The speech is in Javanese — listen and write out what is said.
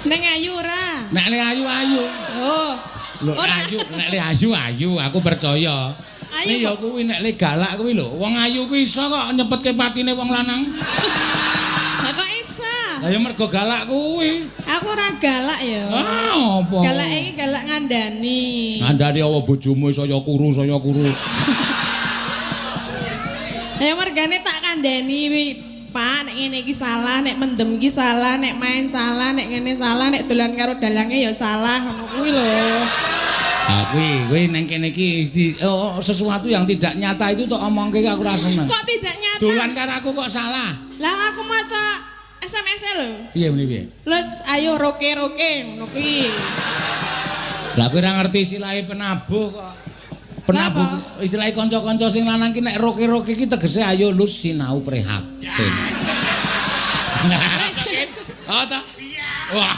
Neng ayu ora? Nek le ayu ayu. Oh. Lho Ora. ayu, nek le ayu ayu, aku percaya. Ayu Nek ya kok. kuwi nek le galak kuwi lho, wong ayu kuwi iso kok nyepetke patine wong lanang. Lah kok isa? Lah ya mergo galak kuwi. Aku ora galak ya. Ah, apa? Galak iki galak ngandani. Ngandani apa bojomu saya kuru, saya kuru. Ya mergane tak kandhani Pak, nek ngene iki salah, nek mendem iki salah, nek main salah, nek ngene salah, nek dolan karo dalange ya salah, ngono kuwi lho. Ah kuwi, kuwi neng kene iki oh, sesuatu yang tidak nyata itu tok omongke aku ora seneng. Kok tidak nyata? Dolan karo aku kok salah. Lah aku maca SMS -e lho. Piye muni piye? Lus ayo roke-roke ngono kuwi. Lah kowe ora ngerti istilahe penabuh kok. Penabuh istilahe kanca-kanca sing lanang ki nek roke-roke ki tegese ayo lus sinau prihatin. Oh ta? Wah.